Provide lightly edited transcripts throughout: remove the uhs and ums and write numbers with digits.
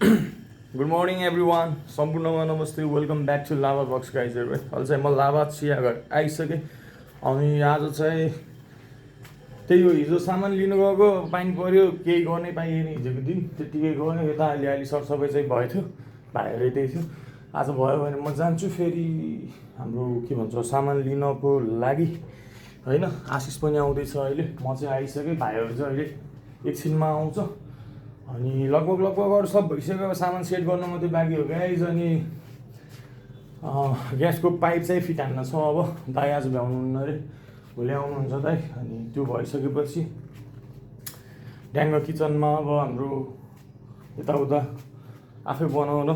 Good morning every one सम्पूर्णमा नमस्ते welcome back to Lava Box गाइजहरू है अहिले चाहिँ म लाभा चियाघर आइसकेँ अनि आज चाहिँ त्यही हो हिजो सामान लिनु गएको पानी पऱ्यो केही गर्नै पाइएन हिजोको दिन त्यत्तिकै गयो यता अलि सरसफाइ चाहिँ भयो थियो भाइहरू त्यही थियो आज भयो भने म जान्छु फेरि हाम्रो के भन्छ सामान लिनको लागि होइन आशिष पनि आउँदैछ अहिले म चाहिँ आइसकेँ भाइहरू चाहिँ अहिले एकछिनमा आउँछ अनि लगभग अरू सब भइसक्यो सामान सेट गर्नु मात्रै बाँकी हो गाइज अनि ग्यासको पाइप चाहिँ फिट हान्न छ अब दाइ आज भ्याउनुहुन्न अरे भोलि आउनुहुन्छ दाइ अनि त्यो भइसकेपछि ड्याङ्गो किचनमा अब हाम्रो यताउता आफै बनाउन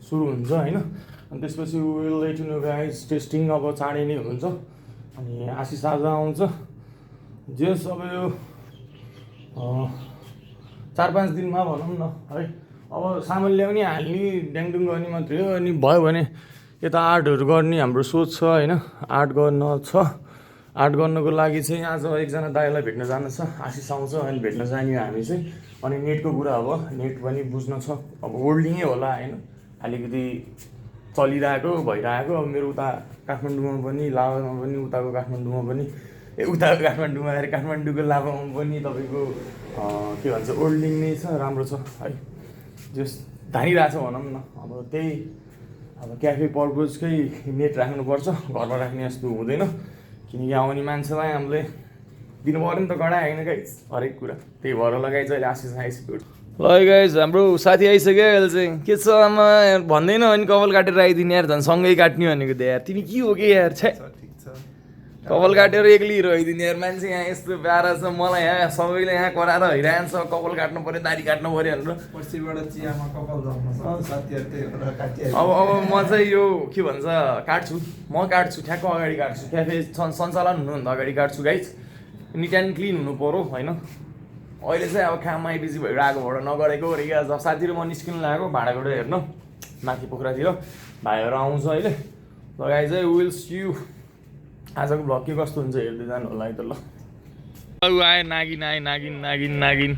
सुरु हुन्छ होइन अनि त्यसपछि will let you know guys testing अब चाँडै नै हुन्छ अनि आशिष आज आउँछ जेस अब यो 4-5 दिनमा भनौँ न है अब सामान ल्याउने हाल्ने ड्याङडुङ गर्ने मात्रै हो अनि भयो भने यता आर्टहरू गर्ने हाम्रो सोच छ होइन आर्ट गर्न छ आर्ट गर्नको लागि चाहिँ आज एकजना दाइलाई भेट्न जानु छ आशिष आउँछ अनि भेट्न जाने हो हामी चाहिँ अनि नेटको कुरा अब नेट पनि बुझ्न छ अब ओल्डिङै होला होइन अलिकति चलिरहेको भइरहेको अब मेरो उता काठमाडौँमा पनि लाभामा पनि उताको काठमाडौँमा पनि उताको काठमाडौँमा आएर काठमाडौँको लाभामा पनि तपाईँको के भन्छ ओल्डिङ नै छ राम्रो छ है जस धानिरहेछ भनौँ न अब त्यही अब क्याफे पर्पजकै नेट राख्नुपर्छ घरमा राख्ने जस्तो हुँदैन किनकि आउने मान्छेलाई हामीले दिनु पऱ्यो नि त गडा होइन गाइज हरेक कुरा त्यही भएर लगाइ चाहिँ आशिष आइसक्यो ल गाइज हाम्रो साथी आइसक्यो अहिले चाहिँ के छ आमा भन्दैन अनि कपाल काटेर आइदिने यार झन् सँगै काट्ने भनेको त यार तिमी के हो कि यार छ कपाल काटेर एक्लै हिँडिदिने यार मान्छे यहाँ यस्तो प्यारा छ मलाई यहाँ सबैले यहाँ कराएर हिँडिरहन्छ कपाल काट्नु पऱ्यो दाढी काट्नु पऱ्यो भनेर अब म चाहिँ यो के भन्छ काट्छु म काट्छु ठ्याक्क अगाडि काट्छु क्याफे सञ्चालन हुनुभन्दा अगाडि काट्छु गाइज निट एन्ड क्लिन हुनु पऱ्यो होइन अहिले चाहिँ अब खाममा बिजी भएर आएकोबाट नगरेको रहेको आज साथीहरू म निस्किनु लागेको भाँडाकुँडा हेर्नु माथि पोखरातिर भाइहरू आउँछ अहिले लगाइ चाहिँ विल सी यू आजको भ्लग के कस्तो हुन्छ हेर्दै जानु होला है त ल आयो नागिन आयो नागिन नागिन नागिन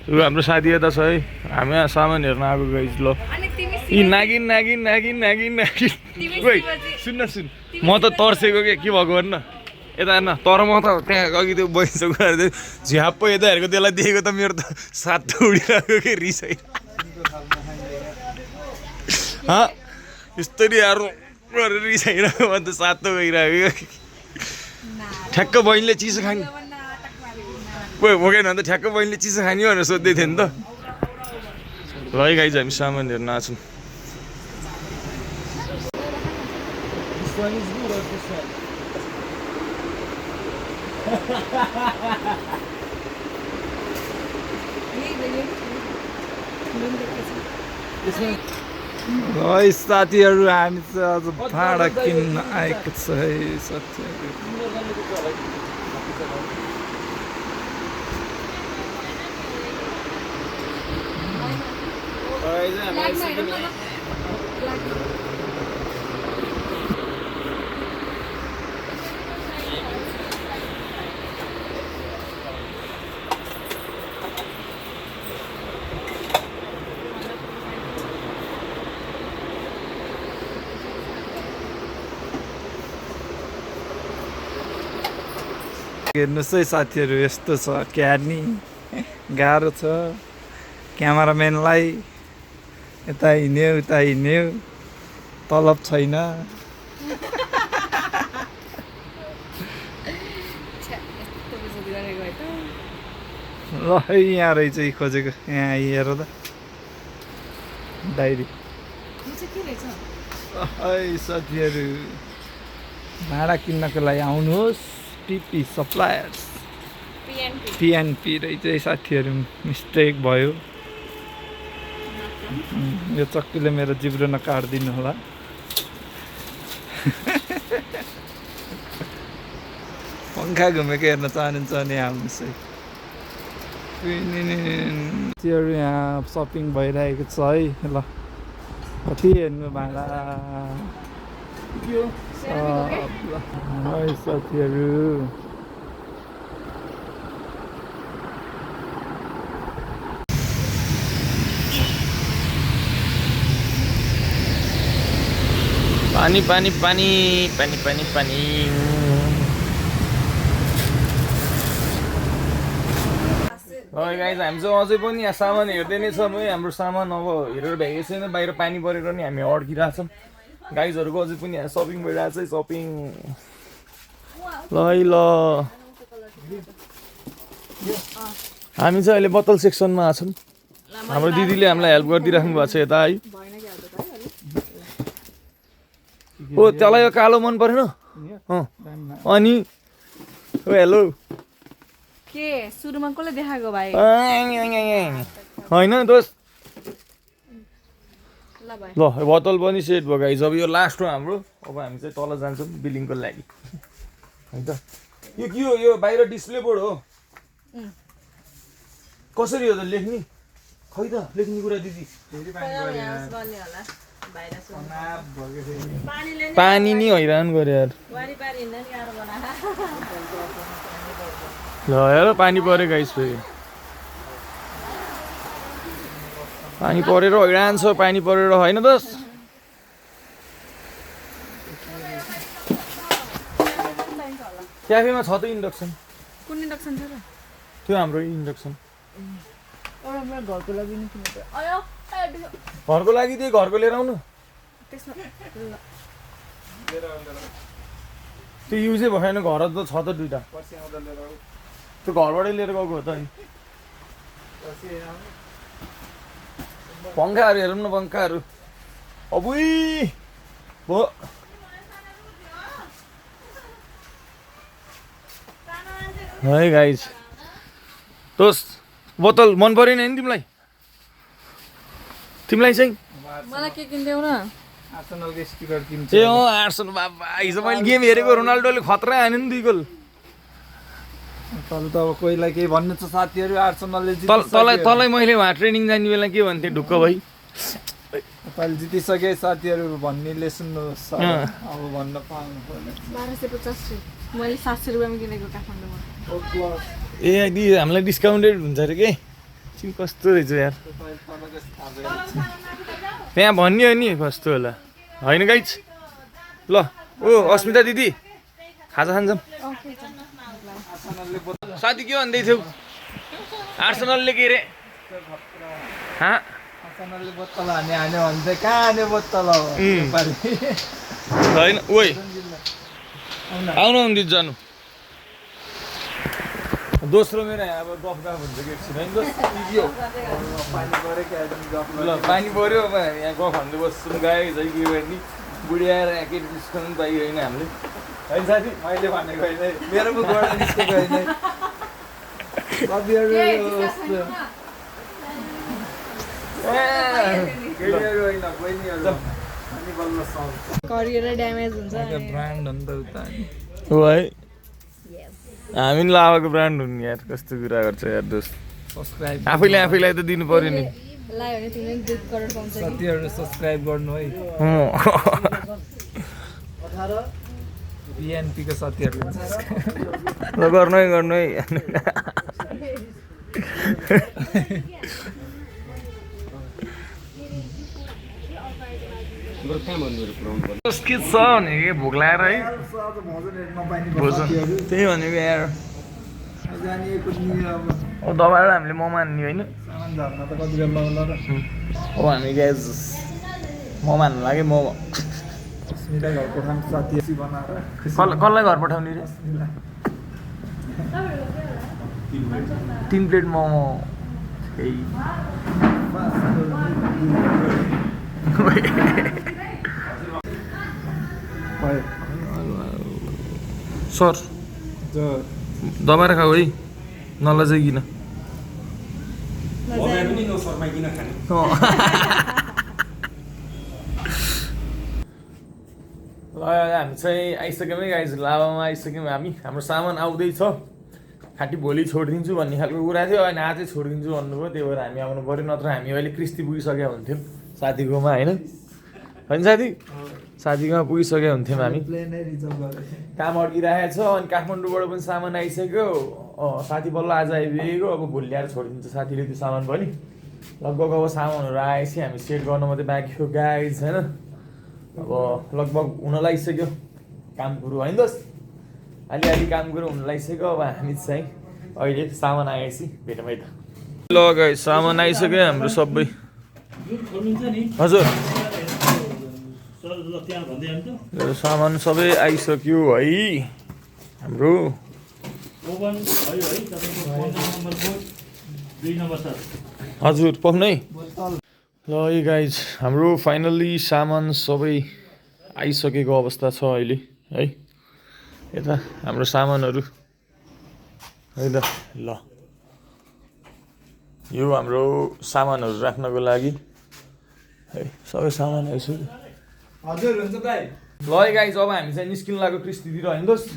ऊ हाम्रो साथी यता छ है हामी यहाँ सामान हेर्न आएको गइस ल यी नागिन नागिन नागिन नागिन नागिन खोइ सुन्न सुन म त तर्सेको के भएको हेर्न यता हेर्न तर म त त्यहाँ अघि त्यो बहिनीसँग कुरा झ्याप्पो यता हेरेको त्यसलाई देखेको त मेरो त सात उडिरहेको के रिसै यस्तरी यार गरेर रिसाइरहेको अन्त सातो गइरहेको ठ्याक्क बहिनीले चिसो खाने भोगेन भने त ठ्याक्क बहिनीले चिसो खाने भनेर सोध्दै थियो नि त ल है गाइज हामी सामान हेर्न आछौँ है साथीहरू हामी चाहिँ आज भाँडा किन्न आएको छ है साथीहरू हेर्नुहोस् है साथीहरू यस्तो छ क्यार्नी गाह्रो छ क्यामेराम्यानलाई यता हिँड्यो उता हिँड्यो तलब छैन ल है यहाँ रहेछ खोजेको यहाँ हेर त डायरी है साथीहरू भाँडा किन्नको लागि आउनुहोस् पिपी सप्लायर्स पिएनपी रहेछ साथीहरू मिस्टेक भयो यो चक्कीले मेरो जिब्रो नकाटिदिनु होला पङ्खा घुमेको हेर्न चाहनुहुन्छ भने आउनुहोस् है साथीहरू यहाँ सपिङ भइरहेको छ है ल कति हेर्नु भाडा साथीहरू पानी पानी पानी पानी पानी पानी गाइज हामी चाहिँ अझै पनि यहाँ सामान हेर्दै नै छौँ है हाम्रो सामान अब हेरेर भ्याएको छैन बाहिर पानी परेर नि हामी अड्किरहेछौँ गाइजहरूको अझै पनि यहाँ सपिङ भइरहेको छ सपिङ ल ल हामी चाहिँ अहिले बोतल सेक्सनमा छौँ हाम्रो दिदीले हामीलाई हेल्प गरिदिइराख्नु भएको छ यता है ओ त्यसलाई यो कालो मन परेन अनि ओ हेलो के सुरुमा कसले देखाएको भाइ होइन दोस्त ल भाइ ल बोतल पनि सेट भयो गाइज अब यो लास्ट हो हाम्रो अब हामी चाहिँ तल जान्छौँ बिलिङको लागि है त यो के हो यो बाहिर डिस्प्ले बोर्ड हो कसरी हो त लेख्ने खै त लेख्ने कुरा दिदी पानी नि हैरान गरे यार ल हेर पानी पऱ्यो गाइस फेरि पानी परेर हैरान छ पानी परेर होइन दस क्याफेमा छ त इन्डक्सन कुन इन्डक्सन छ र त्यो हाम्रो इन्डक्सन घरको लागि नि किनेको घरको लागि त्यही घरको लिएर आउनु त्यसमा त्यो युजै भएन घर त छ त दुइटा त्यो घरबाटै लिएर गएको हो त नि पङ्खाहरू हेरौँ न पङ्खाहरू अबुई भो है गाइज दोस्त बोतल मन परेन नि तिमीलाई तिमीलाई चाहिँ मलाई के किन्देऊ न आर्सेनलको स्टिकर किन्छ ए आर्सन बाबा हिजो मैले गेम हेरेको रोनाल्डोले खतरा हान्यो नि 2 गोल तल त अब कोहीलाई केही भन्नु छ साथीहरू आर्सेनलले तँलाई मैले वहाँ ट्रेनिङ जाने बेला के भन्थेँ ढुक्क भई नेपाल जितिसके साथीहरू भन्नेले सुन्नुहोस् अब भन्न पाउनु पर्ने 1250 मैले 700 रुपियाँमा किनेको काठमाडौँमा ए दि हामीलाई डिस्काउन्टेड हुन्छ अरे के तिमी कस्तो रहेछ यार त्यहाँ भन्ने हो नि कस्तो होला होइन गाइज ल ओ अस्मिता दिदी खाजा खान्छौँ साथी के भन्दै थियौ आर्सेनलले के अरे आर्सेनलले बोतल हान्यो भन्दै कहाँ हान्यो बोतल हो नेपाली होइन ओइ आउनु दिदी जानु दोस्रो मेरो अब गफ गफ हुन्छ कि एकछिन होइन दोस्त इजी हो पानी पऱ्यो क्या ल पानी पऱ्यो अब यहाँ गफ हान्दै बस्छौँ गाई झै के गर्ने बुढी आएर यहाँ केही डिस्काउन्ट पनि पाइरहेन हामीले होइन साथी मैले भनेको होइन मेरो मुखबाट निस्केको होइन करियर ड्यामेज हुन्छ ब्रान्ड हो नि त उता हो है हामी पनि लाभाको ब्रान्ड हुन् यार कस्तो कुरा गर्छ यार दोस्त सब्सक्राइब आफैलाई त दिनु पर्यो नि लायो भने तिमीले 2 करोड पाउँछ नि साथीहरू सब्सक्राइब गर्नु है बिएनपीको साथीहरूले ल गर्नु है के छ भने भोक लागेर है भोजन त्यही भनेको यार अब दबाएर हामीले मोमो हान्ने होइन अब हामी ग्यास मोमो हान्नु लाग्यो मोमो कसलाई घर पठाउने रे 3 प्लेट मोमो सर दबाएर खाऊ है नलजाइकन ल हामी चाहिँ आइसक्यौँ है गाइज लाभामा आइसक्यौँ हामी हाम्रो सामान आउँदैछ खाटी भोलि छोडिदिन्छु भन्ने खालको कुरा थियो अनि आजै छोडिदिन्छु भन्नुभयो त्यही भएर हामी आउनु पऱ्यो नत्र हामी अहिले कृष्टि पुगिसकेका हुन्थ्यौँ साथीकोमा होइन होइन साथीकोमा पुगिसकेका हुन्थ्यौँ हामी काम अड्किरहेको छ अनि काठमाडौँबाट पनि सामान आइसक्यो साथी बल्ल आज आइपुगेको अब भोलि ल्याएर छोडिदिन्छ साथीले त्यो सामान पनि लगभग अब सामानहरू आएपछि हामी सेट गर्न मात्रै बाँकी हो गाइज होइन अब लगभग हुन लागिसक्यो काम कुरो होइन दोस्त अलि काम कुरो हुन लागिसक्यो अब हामी चाहिँ अहिले सामान आएपछि भेटौँ है त ल गाइस सामान आइसक्यो हाम्रो सबै हजुर सामान सबै आइसक्यो है हाम्रो हजुर पाउनु है ल है गाइज हाम्रो फाइनल्ली सामान सबै आइसकेको अवस्था छ अहिले है यता हाम्रो सामानहरू है त ल यो हाम्रो सामानहरू राख्नको लागि है सबै सामान आइसक्यो हजुर हुन्छ दाइ ल है गाइज अब हामी चाहिँ निस्किनु लाग्यो कृष्टितिर होइन दोस्त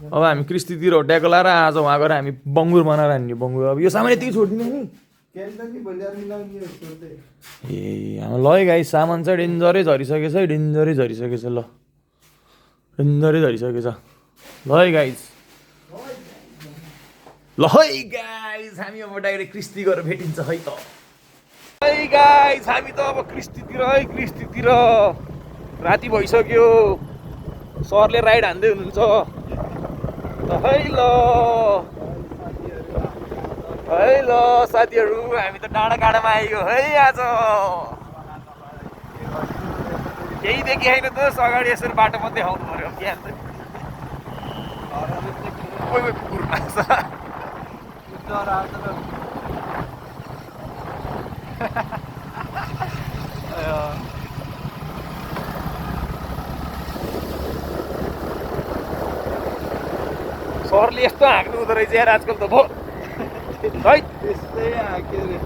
अब हामी कृष्टितिर ट्याको लाएर आज वहाँ गएर हामी बङ्गुर बनाएर हान्ने बङ्गुर अब यो सामान यतिकै छोडिदिने नि ए हाम्रो ल है गाइज सामान चाहिँ डेन्जरै झरिसकेछ है डेन्जरै झरिसकेछ ल डेन्जरै झरिसकेछ ल है गाइज ल है गाइज हामी अब डाइरेक्ट कृष्टि गएर भेटिन्छ है त है गाइज हामी त अब कृष्टितिर है कृष्टितिर राति भइसक्यो सरले राइड हान्दै हुनुहुन्छ है ल साथीहरू हामी त डाँडामा आइयो है आज केही देखिएन त अगाडि यसरी बाटो मात्रै देखाउनु पर्यो के कुकुर मान्छ सरले यस्तो हाँक्नु हुँदो रहेछ यार आजकल त भयो है त्यस्तै हाँक्यो रे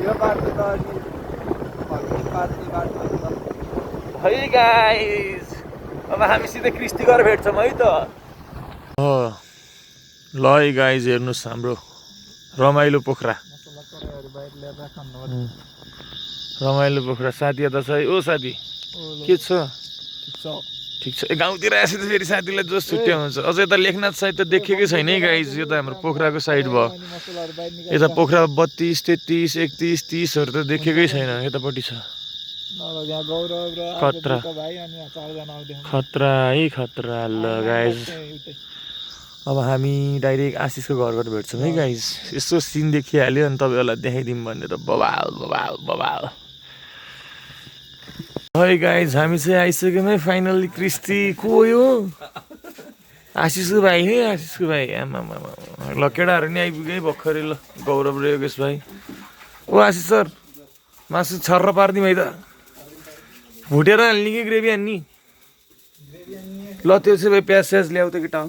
यो बाटो त अनि है गाइस अब हामी सिधै कृष्टि गएर भेट्छौँ है त ल है गाइज हेर्नुहोस् हाम्रो रमाइलो पोखरा रमाइलो पोखरा साथी यता छ है ओ साथी के छ ठिक छ गाउँतिर आएपछि त फेरि साथीलाई जोस छुट्टै हुन्छ अझ यता लेखनाथ साइड त देखेकै छैन है गाइज यो त हाम्रो पोखराको साइड भयो यता पोखरा 32, 33, 31, 30हरू त देखेकै छैन यतापट्टि छ खतरा खतरा है खतरा ल गाइज अब हामी डाइरेक्ट आशिषको घरबाट भेट्छौँ है गाइज यसो सिन देखिहाल्यो अनि तपाईँहरूलाई देखाइदिउँ भनेर बबाल बबाल बबाल है गाइज हामी चाहिँ आइसक्यौँ है फाइनल्ली कृष्टि को यो आशिषको भाइ है आशिषको भाइ आमा ल केटाहरू नि आइपुग्यो है भर्खरै ल गौरव र योगेश भाइ ओ आशिष सर मासु छर्र पारिदिउँ है त भुटेर हाल्ने कि ग्रेभी हान्ने ल त्यो चाहिँ भाइ प्याज स्याज ल्याउ त केटा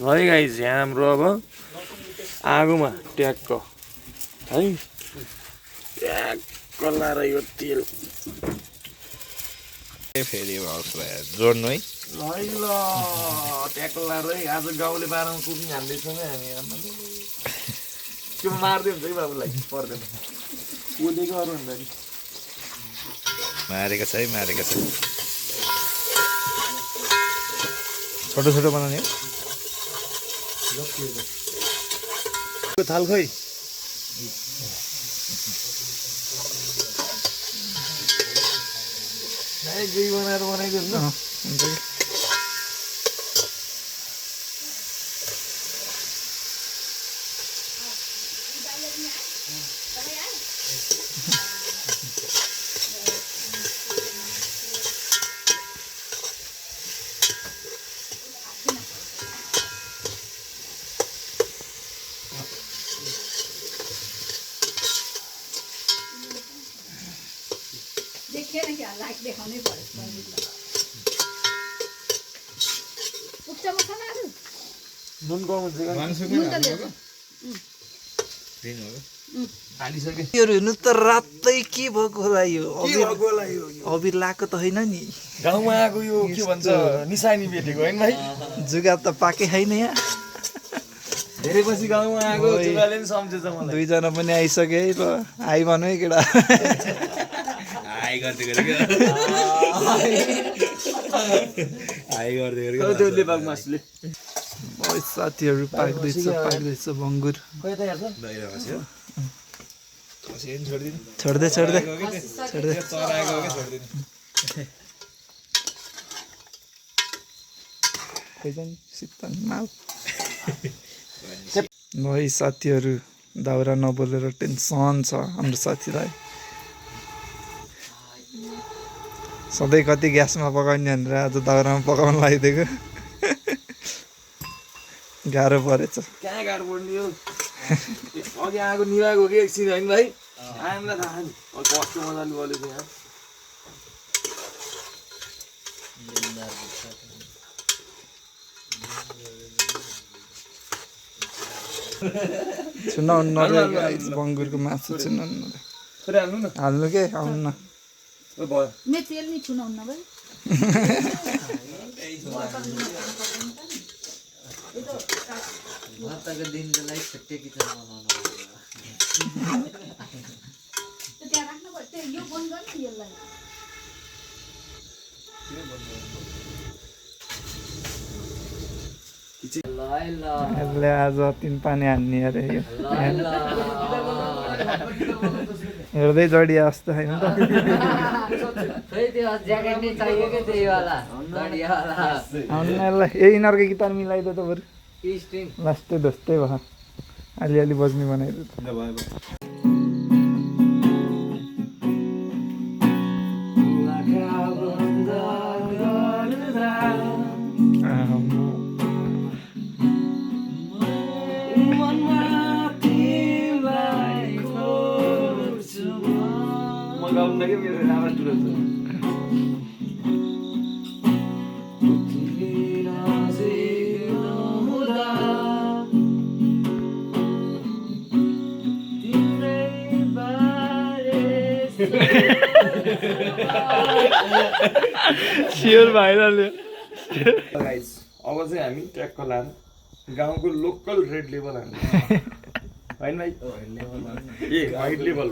है गाइज यहाँ हाम्रो अब आगोमा ट्याक्क है ट्याक्क लाएर यो तेल फेरि जोड्नु है ल ट्याक्क लाएर है आज गाउँले बाह्रमा कुकिङ हान्दैछौँ है हामी त्यो मार्दै हुन्छ है बाबुलाई पर्दैन कुदेको अरू भन्दा नि मारेको छ है मारेको छ छोटो छोटो बनाउने थाल खै ग्रेभी बनाएर बनाइदिनु न हुन्छ देखाउनै पर्यो नुन कम हुन्छ हेर्नु त रातै के भएको होला यो अबिर लाएको त होइन नि गाउँमा आएको यो के भन्छ निशानी भेटेको होइन भाइ जुगा त पाकै छैन यहाँ धेरै पछि गाउँमा आएको जुगाले पनि सम्झेछ मलाई दुईजना पनि आइसके है ल आइ भनौँ है केटा आइ गर्दै गरेको मासुले साथीहरू पाक्दैछ बङ्गुर छोड्दै छोड्दै छोड्दै है साथीहरू दाउरा नबोलेर टेन्सन छ हाम्रो साथीलाई सधैँ कति ग्यासमा पकाउने भनेर आज दाउरामा पकाउन लगाइदिएको गाह्रो परेछ कहाँ गाह्रो पर्ने हो अघि आएको निभाएको कि एकछिन होइन भाइ आएमलाई थाहा नि कस्तो मजाले बोलेको यहाँ चुनाउनु बङ्गुरको मासु चुनाउनु हाल्नु के आउनु न तेल नि छुनाउनु भाइ माताको दिनको लागि छुट्टै किचन बनाउनु त्यहाँ राख्नु पर्छ यो बन्द गर्नु यसलाई यसले आज तिन पानी हान्ने अरे यो हेर्दै जडिया जस्तो होइन त आउनु न यसलाई ए यिनीहरूको गिटार मिलाइदियो त बरु लास्टै धस्तै भयो अलिअलि बज्ने बनाइदियो स्योर भाइरल गाइस अब चाहिँ हामी ट्र्याक्क लाएर गाउँको लोकल रेड लेभल हामी होइन भाइ ए वाइट लेभल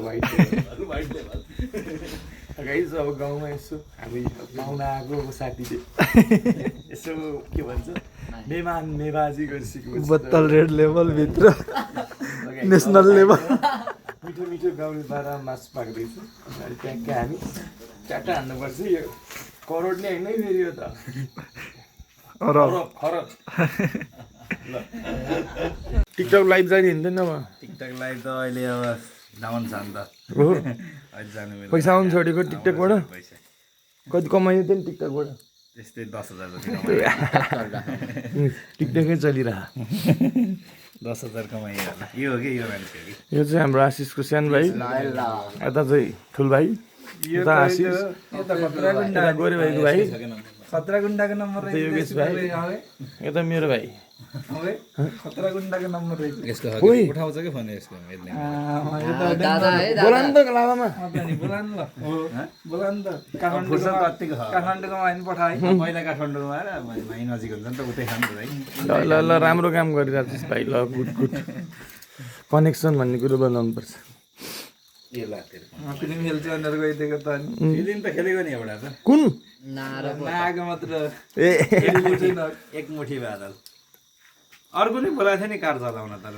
गाइस अब गाउँमा यसो हामी पाहुना आएको साथीले यसो के भन्छ मेहमान मेबाजी गरिसकेको बोतल रेड लेभल भित्र नेसनल लेभल मिठो मिठो गाउँले बाह्र मासु पाक्दैछ अनि ट्याक्क हामी च्याट्टा हान्नुपर्छ यो करोड नै होइन फेरि यो त खरब ल टिकटक लाइभ जाने हिँड्दैन म टिकटक लाइभ त अहिले अब डाउन छ नि त हो अहिले जानु मिल्दैन। पैसा आउनु छोडेको टिकटकबाट पैसा कति कमायो त्यही टिकटकबाट त्यस्तै 10,000 जति टिकटकै चलिरह 10,000 कमाइयो होला यो हो कि यो मान्छे हो कि यो चाहिँ हाम्रो आशिषको सानो भाइ यता चाहिँ ठुल भाइ यता आशिष यता गोरे भाइको भाइ खतरा गुन्डाको नम्बर यता योगेश भाइ यता मेरो भाइ खतरा गुन्डाको नम्बर रहेछ यसको ओइ। उठाउँछ कि फोन यसको यसले दादा है बोला नि त लाभामा बोला नि ल बोला नि त फुर्सद कतिको छ काठमाडौँको माइन पठाए पहिला काठमाडौँमा आएर भाइ नजिक हुन्छ नि त उतै खान्छ है ल ल ल राम्रो काम गरिरहेको छस् भाइ ल गुड गुड कनेक्सन भन्ने कुरो बनाउनुपर्छ ए ल तेरो फिल्म खेल्छ भनेर गइदिएको त अनि फिल्म त खेलेको नि एउटा त कुन नआएको मात्र ए एक मुठी बादल अर्को नि बोलाएको थियो नि कार चलाउन तर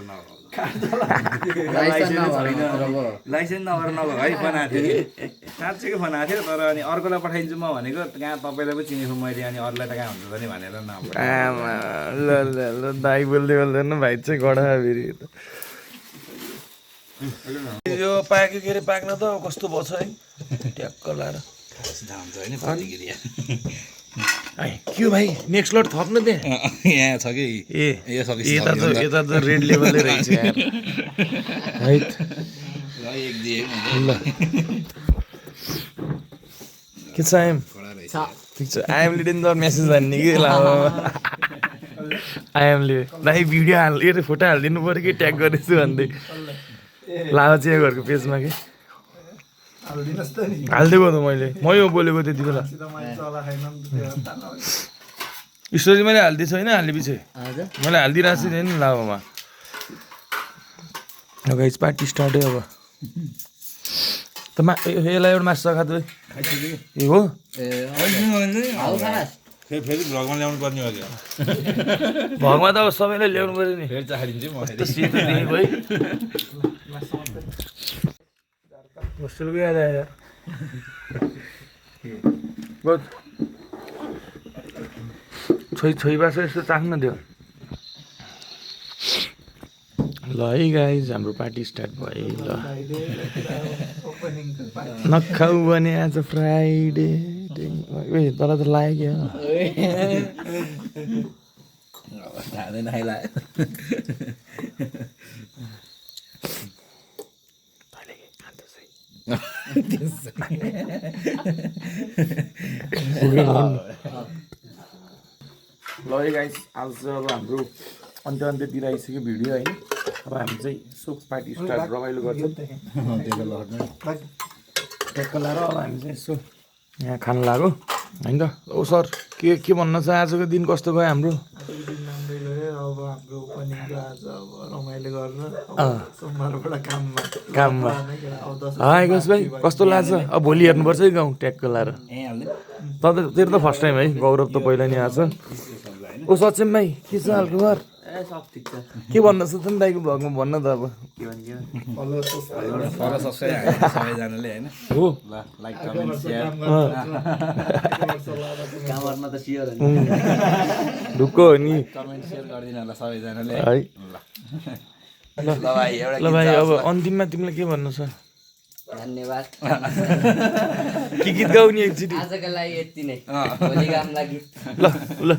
लाइसेन्स नभएर नभए है बनाएको थियो कि साँच्चैकै बनाएको थियो तर अनि अर्कोलाई पठाइदिन्छु म भनेको कहाँ तपाईँलाई पो चिनेको मैले अनि अरूलाई त कहाँ हुन्छ त नि भनेर आमा ल ल ल दाइ बोल्दै बोल्दैन भाइ चाहिँ गडा फेरि यो पाक्यो के अरे पाक्न त कस्तो भयो छ है ट्याक्क लाएर है के भाइ नेक्स्ट लट थप्नु त्यहाँ यहाँ छ कि ए यता त रेड लेभलै रहेछ यार है ल के छ आइएम ठिक छ आइएमले दिन त मेसेज हान्ने कि ल आइएमले दाइ भिडियो हाल्नु फोटो हालिदिनु पऱ्यो कि ट्याग गरेछु भन्दै लाभा चिया घरको पेजमा कि हालिदिनुहोस् त नि हालिदिएको त मैले मै हो बोलेको त्यति बेला स्टोरी मैले हालिदिएको छैन हालेपछि मैले हालिदिइरहेको छु नि लाभामा गाइस पार्टी स्टार्ट है अब त यसलाई एउटा मासु चखा त ए हो फेरि भ्लगमा ल्याउनु पर्ने हो क्या भगमा त अब सबैलाई ल्याउनु पऱ्यो नि फेरि चाखिदिन्छु म त सेतो देखेको है होस्टेलको याद आयो यार बस छोइ बास यस्तो चाख्न दियो ल है गाइज हाम्रो पार्टी स्टार्ट भयो ल नखाऊ भने आज फ्राइडे ए तर त लाग्यो खाँदैन खाइला ल है गाइस आज चाहिँ अब हाम्रो अन्त्यतिर आइसक्यो भिडियो होइन अब हामी चाहिँ यसो पार्टी स्टार्ट रमाइलो गर्छौँ ट्याक्क लाएर अब हामी चाहिँ यसो यहाँ खान लाग्यो होइन त ओ सर के भन्न छ आजको दिन कस्तो भयो हाम्रो राम्रै गयो अब हाम्रो ओपनिङको आज अब रमाइलो गरेर सोमबारबाट काममा आएकोस् भाइ कस्तो लाग्छ अब भोलि हेर्नुपर्छ है गाउँ ट्याक्क लाएर तेरो त फर्स्ट टाइम है गौरव त पहिला नि आएको छ ओ सचिन भाइ के छ हालखबर के भन्न छ त नि दाइको भ्लगमा भन्न त अब फलो सब्सक्राइब सबैजनाले होइन हो लाइक कमेन्ट सेयर कामरमा त सियर ढुक्क हो नि कमेन्ट सेयर गरिदिनु होला सबैजनाले है ल भाइ एउटा ल भाइ अब अन्तिममा तिमीलाई के भन्नु छ धन्यवाद के गीत गाउने एकचोटि आजको लागि यति नै भोलि काम लागि ल ल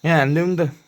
यहाँ हानिदेऊ नि त